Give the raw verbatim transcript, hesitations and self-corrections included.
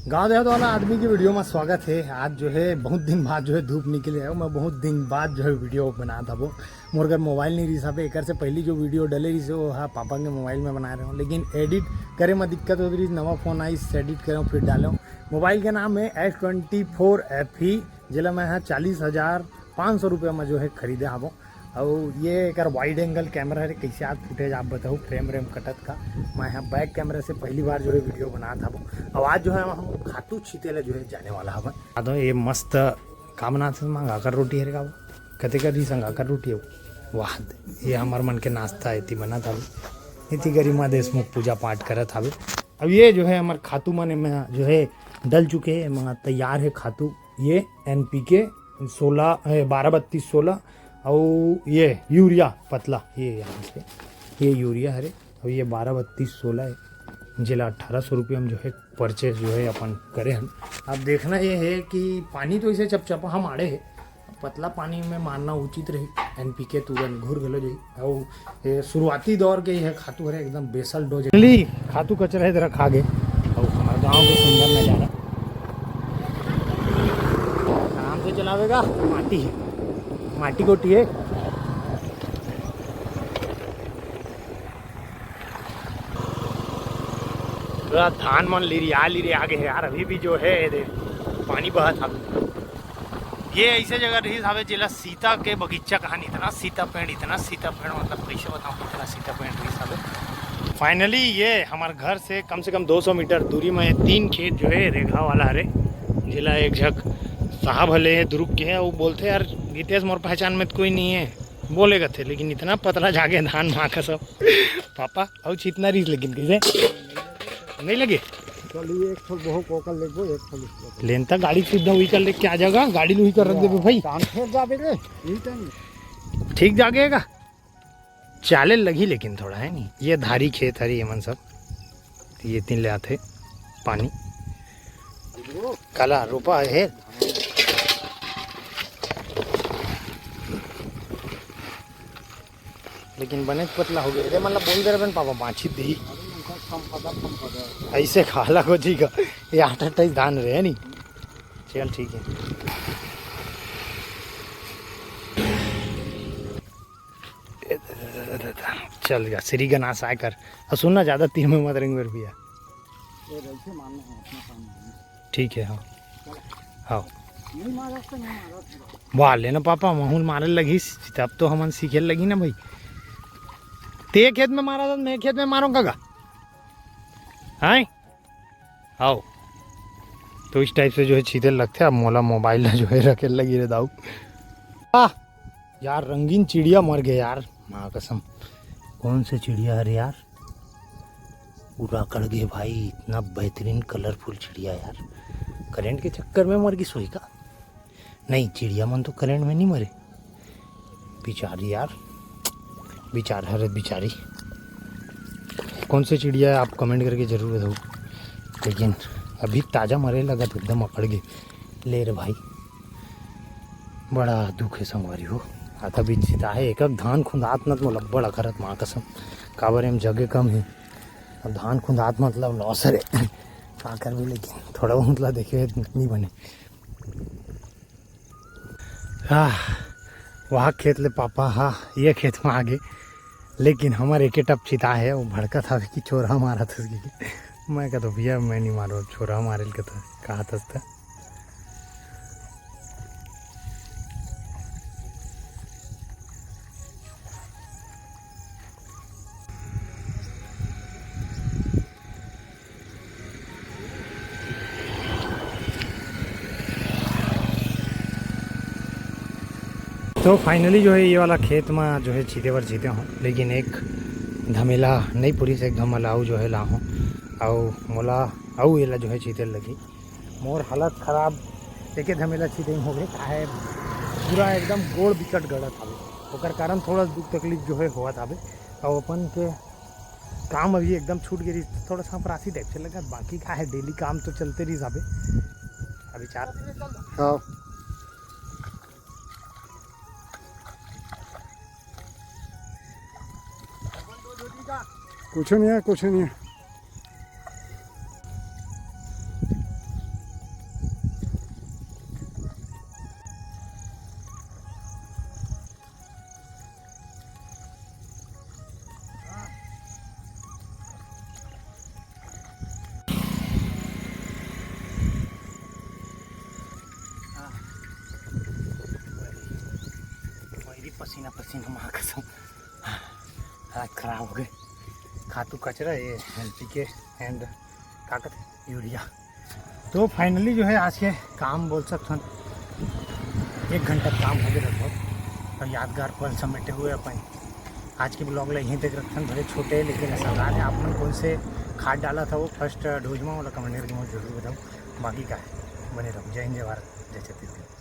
गाँव देहात वाला आदमी के वीडियो में स्वागत है। आज जो है बहुत दिन बाद जो है धूप निकले है, मैं बहुत दिन बाद जो है वीडियो बनात हबो। मोर घर मोबाइल नहीं रहिस हबे, एकर से पहली जो वीडियो डले रहिस वो हा पापा के मोबाइल में बनाए रहे हूँ, लेकिन एडिट करे में दिक्कत होत रहिस। नवा फोन आइस, एडिट करे फिर डाले। मोबाइल के नाम है एस ट्वेंटी फोर एफ ई, जेला मैं हा चालीस हजार पाँच सौ रुपया में जो है खरीदे हबो। अउ ये एकर वाइड एंगल कैमरा हरे, कैसे आज फुटेज आप बताओ, फ्रेम व्रेम कटत का। मैं यहाँ बैक कैमरा से पहली बार जो है वीडियो बनात हबो। अब आज जो है हम खातू छीते ला जो है जाने वाला हवन। आ तो ये मस्त का बनात हे, मांगा कर रोटी हरे का वो? कते कर रही संगा कर रोटी हो? वाह, ये हमर मन के नाश्ता है, ती बनात हबे। इति गरिमा देशमुख पूजा पाठ करत हबे। अब ये जो है हमर खातू मन में जो है डल चुके हैं, एमा तैयार है खातू। ये एन पी के सोलह, ए, बारह बत्तीस सोलह, और ये यूरिया पतला, ये यहाँ पे, ये यूरिया हरे, और ये बारह बत्तीस सोलह है, जेला अठारह सौ रुपये में जो है परचेज जो है अपन करे हन। अब देखना ये है कि पानी तो इसे चपचपा हम आड़े है, पतला पानी में मारना उचित रही, एन पी के तुरंत घुर घलो जाही। और ये शुरुआती दौर के ये खातू हरे एकदम बेसल डोज। ली खातू कचरा है, जरा खा गए। और हमारे गाँव के सुंदर नज़ारा, आराम से चलावेगा। माटी है, माटी गोटी है। पूरा धान मन लिरिया लिरिया आगे है यार, अभी भी जो है ये दे पानी बहत हवे। ये ऐसे जगह रहिस हवे जेला सीता के बगीचा कहानी, इतना सीता पेड़, इतना सीता पेड़, मतलब कैसे बताऊँ, इतना सीता पेड़ रहिस हवे। फाइनली ये हमारे घर से कम से कम दो सौ मीटर दूरी में ये तीन खेत जो है रेघा वाला हरे, जेला एक झक साहब हले दुरुक के है, वो बोलते यार रितेश मोर पहचान में तो कोई नहीं है, बोले कथे, लेकिन इतना पतला जागे धान माँ का सब। पापा, अउ छितना रहिस लेकिन कैसे? नहीं लगे? चल, ये एक ठो बहुत कोकल लेबो, एक ठो लेबो। लेन त गाड़ी सीधा वही कर लेके आ जाएगा, गाड़ी लुही कर रख देबे भाई। काम फेर जाबे रे, यही टाइम। ठीक जागेगा? चाले लगी लेकिन थोड़ा है नहीं। ये धारी खेत हरी एमन सब। ये तीन ले आथे पानी। काला रोपा है। लेकिन बने पतला हो गया रे, मतलब बोल दे रहे पापा, बाँची दी। ऐसे खाला को जी का, ये आठ अट्ठाईस धान रहे नहीं। चल ठीक है, चल गया श्री गणेश आय कर। और सुनना, ज़्यादा तीन में मत रेंगे भैया। ठीक है, हाँ। हाँ। वाह, लेना पापा, महूल मारे लगी, तब तो हमन सीखे लगी ना भाई। ते खेत में मारा था, मैं खेत में मारूंगा का? हैं? आओ। तो इस टाइप से जो है छीते लगते। अब मोला मोबाइल ला जो है रखे लगी रे दाऊ। आह, यार, रंगीन चिड़िया मर गए यार, माँ कसम। कौन से चिड़िया हरे यार? पूरा अकड़ गए भाई, इतना बेहतरीन कलरफुल चिड़िया यार। करंट के चक्कर में मर गई सोई का? नहीं, चिड़िया मन तो करंट में नहीं मरे। बेचारी यार, बेचारा हरे बेचारी। कौन से चिड़िया है आप कमेंट करके ज़रूर बताओ। लेकिन अभी ताज़ा मरे लगा तो एकदम अकड़ गए। ले रे भाई, बड़ा दुख है संगवारी हो। आता बीच सीता है एक एक धान खुंदात न तो मोला बड़ा करत माँ कसम। काबर एम जगह कम है। अब धान खुंदात मतलब लॉस हरे। का करबे, लेकिन थोड़ा बहुत ला देखे नहीं बने। आह, वहाँ खेत ले पापा हा ये खेत में आगे, लेकिन हमर एके टप चिता है, वो भड़कत हवे कि छोरा मारत हस कि। मैं कहतो भैया मैं नहीं मारो, छोरा मारेल कहता, कहा था। तो फाइनली जो है ये वाला खेत में जो है छीते बर छीते हों, लेकिन एक धमेला नहीं पूरी से, एक धमेला अउ जो है ला हों, अउ मोला अउ एला जो है छीते लगी। मोर हालत खराब, एके धमेला छीते ही हो गए, काहे पूरा एकदम गोड़ बिकट गड़त हवे, ओकर कारण थोड़ा दुख तकलीफ जो है होवत हवे। अउ अपन के काम अभी एकदम छूट गई, थोड़ा सा परासी टाइप से लगा, बाकी का है डेली काम तो चलते रही जाबे। अभी चार हाँ। कुछ नहीं है, कुछ नहीं है। पसीना मार कसम, हालत खराब हो गए। खातू कचरा ये एनपीके and का कहते यूरिया। तो फाइनली जो है आज के काम बोल सकथन एक घंटा काम हो गए लगभग, और यादगार पल समेटे हुए अपन आज के ब्लॉग ला यहीं तक रखथन। भले छोटे लेकिन असरदार है। आप मन कौन से खाद डाला था वो फर्स्ट डोज में, वाला कमेंट करके मुझे जरूर बताओ। बाकी का है बने रहो। जय हिंद, जय भारत, जय छत्तीसगढ़।